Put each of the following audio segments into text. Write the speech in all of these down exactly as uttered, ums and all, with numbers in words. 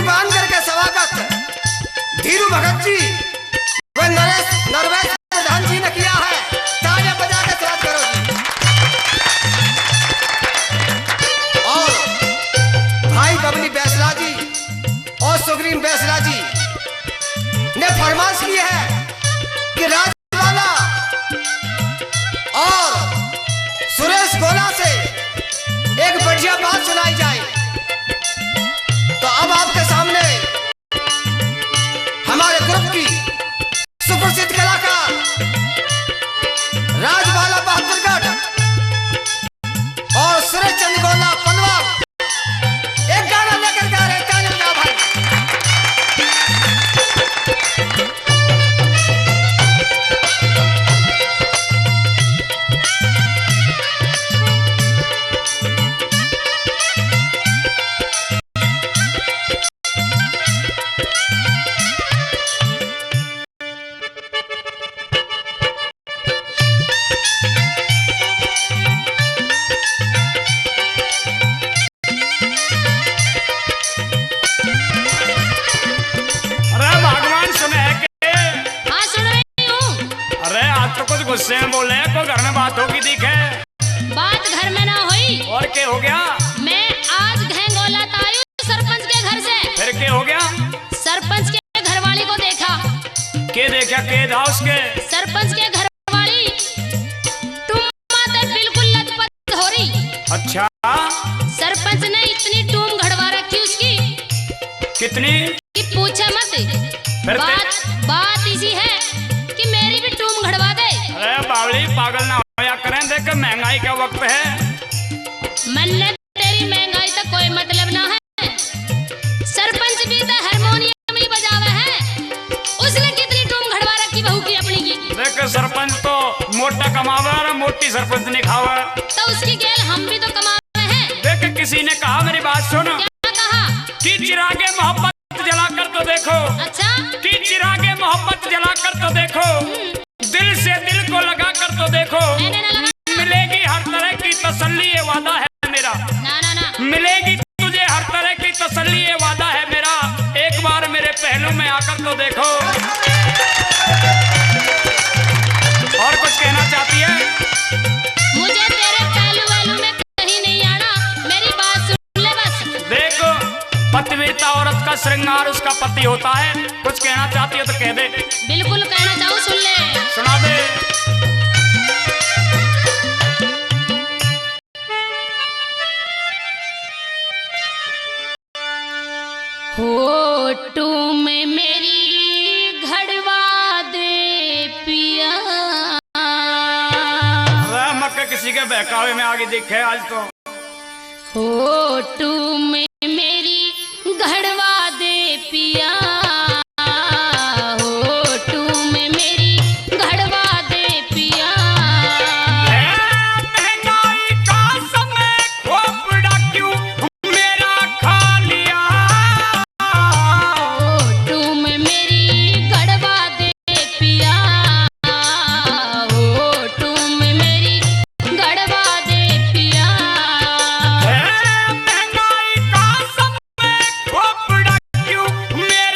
बांध करके स्वागत धीरू भगत जी व नरेश, नरवेश प्रधान जी ने किया है। तालियां बजा के स्वागत करो जी। और भाई बबली बैसला जी और सुग्रीम बैसला जी ने फरमाइश की है कि राजबाला और सुरेश गोला से एक बढ़िया बात सुनाई जाए। तो अब आपके सामने हमारे ग्रुप की सुप्रसिद्ध कलाकार राजबाला बहादुरगढ़ और सुरेश चंद गोला पनवा एक गाना लेकर गा रहे। तालियां बजाओ भाई। अरे भगवान सुने है के? हाँ, सुन रही हूँ। अरे आज तो कुछ गुस्से में बोले, कोई घर में बात होगी दिखे। बात घर में ना हुई। और के हो गया? मैं आज घैंगोला तायू सरपंच के घर से। फिर के हो गया? सरपंच के घरवाली को देखा। के देखा, के था उसके? सरपंच के घरवाली टूमा ते बिल्कुल लथपथ हो रही। अच्छा। सरपंच ने इतनी टूम घड़वा रखी उसकी। कितनी? कि पूछे मत। फिर ते- बात, बात इसी है कि मेरी भी टूम घड़वा दे। अरे बावली, पागल ना होया करें, देख महंगाई का वक्त है। मन्ने तेरी महंगाई तो कोई मतलब ना है। सरपंच भी तो हारमोनियम ही बजावे है, उसने कितनी टूम घड़वा रखी बहू की अपनी की। देख सरपंच तो मोटा कमावे और मोटी सरपंच नहीं खावे। तो उसकी गेल हम भी तो कमावे हैं। देख किसी ने कहा, मेरी बात सुन। क्या कहा? कि चिरागे मोहब्बत जलाकर तो देखो। अच्छा। कि चिरागे मोहब्बत जलाकर तो देखो। हम्म। दिल से दिल को लगा कर तो देखो। नहीं, नहीं, नहीं लगा। मिलेगी हर तरह की तसल्ली, ये वादा है मेरा। ना, ना, ना। मिलेगी तुझे हर तरह की तसल्ली, ये वादा है मेरा। एक बार मेरे पहलू में आकर तो देखो। और कुछ कहना चाहती है? मुझे तेरे पहलू वहलू में कहीं नहीं आना, मेरी बात सुन ले बस। देख, पतिव्रता औरत का श्रृंगार उसका पति होता है। कुछ कहना चाहती है तो कह दे। बिल्कुल कहना चाहूँ, सुन ले। सुना दे। हो टूम मेरी घड़वा दे पिया। अरे मक्के किसी के बहकावे में आगे दिखे आज तो। हो टूम मेरी घड़वा दे पिया, हो टूम मेरी घड़वा दे पिया। ए, महंगाई का समय खोपड़ा क्यों मेरा खा लिया। हो टूम मेरी घड़वा दे पिया, हो टूम मेरी घड़वा दे पिया। ए, महंगाई का समय खोपड़ा क्यों मेरा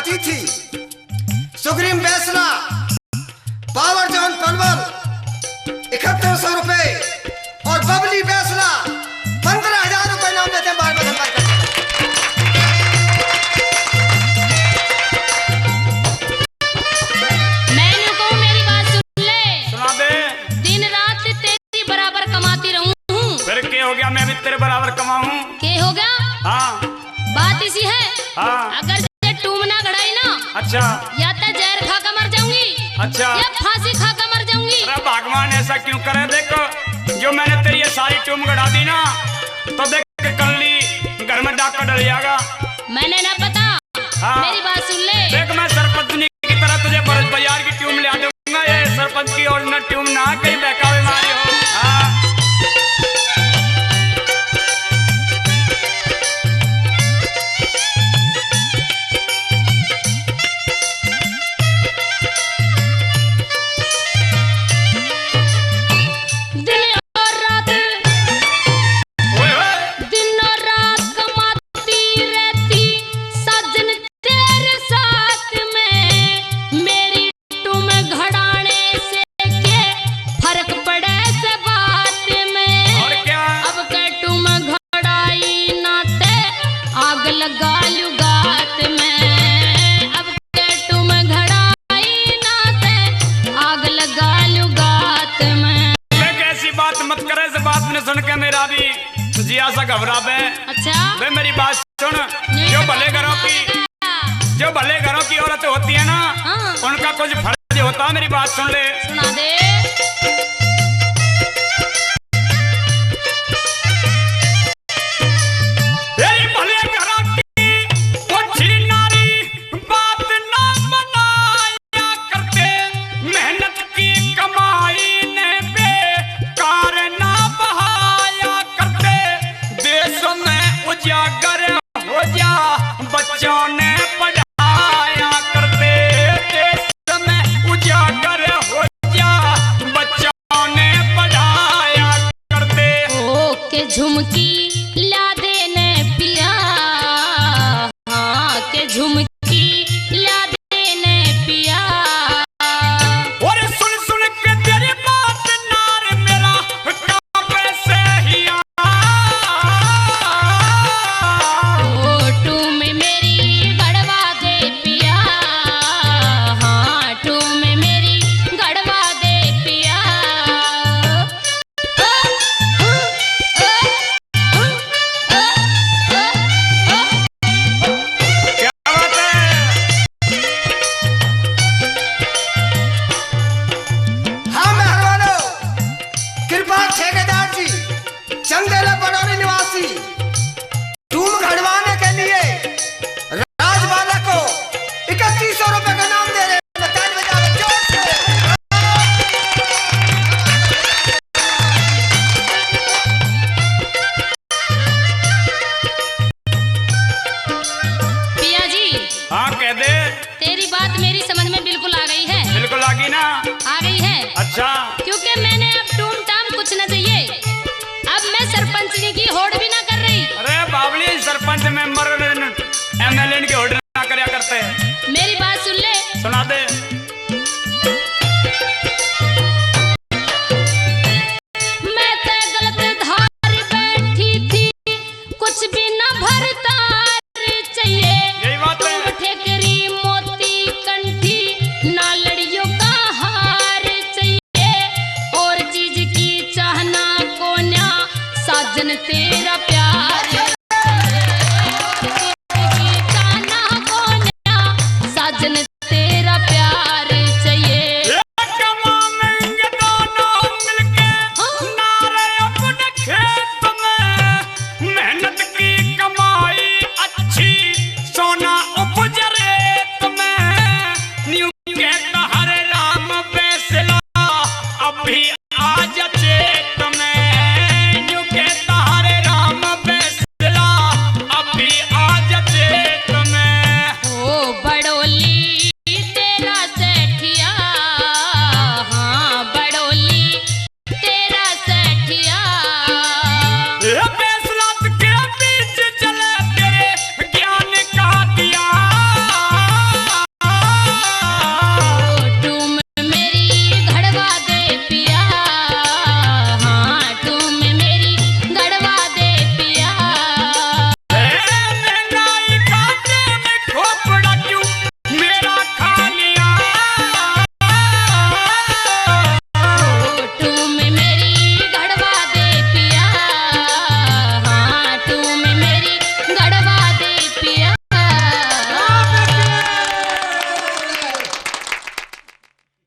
अतिथि सुग्रीम बैसला, पावर जॉन पनवल इकहत्तर सौ रुपए और बबली बैसला पन्द्रह हजार रुपए नाम देते हैं। बार बार धन्यवाद करते हैं। मैं न्यू कहूँ, मेरी बात सुन ले। सुना दे। दिन रात तेरी बराबर कमाती रहूं हूँ। फिर के हो गया, मैं भी तेरे बराबर कमाऊं। के हो गया? हाँ। बात इसी है। हाँ। अगर ये टूम ना घड़ाई ना, अच्छा। या तो जहर खा के मर जाऊंगी, अच्छा। या फांसी खा के मर जाऊंगी। अरे भगवान ऐसा क्यों करे? देखो, जो मैंने तेरी ये सारी टूम घड़ा दी ना, तो देख, कल ही घर में डाका डल जाएगा। मैंने ना पता। हाँ। मेरी बात सुन ले। देख, मैं सरपंचनी की तरह तुझे भरत बाजार की टूम ले आ दूंगा। ये सरपंच की ओरिजिनल टूम ना, कहीं बहकावे मारी हो। हाँ। दिन और रात, ओए होए। दिन और रात कमाती रहती साजन तेरे साथ में। मेरी टूम घड़ाने से के फर्क पड़े से बात में। और क्या? अब के टूम घड़ाई ना ते आग लगा लूं गात में। अब के टूम घड़ाई ना ते आग लगा लूं गात में। देख, ऐसी बात मत करे, इस बात ने सुन के मेरा भी जी ऐसा घबरावे। अच्छा। बे, मेरी बात सुन, नहीं जो तो भले घरों की, जो भले घरों की औरत होती है ना, हाँ। उनका कुछ फर्ज होता है। मेरी बात सुन ले। सुना दे। तेरी भले घरों की ओछी नारी बात ना बनाया करते, मेहनत की कमाई ने बेकार ना बहाया करते। देश में उजागर हो जा, बच्चों ने पढ़ाया करते। देश में उजागर हो जा, बच्चों ने पढ़ाया करते। ओ के झुमकी ला देने पिया, हाँ के झुमकी।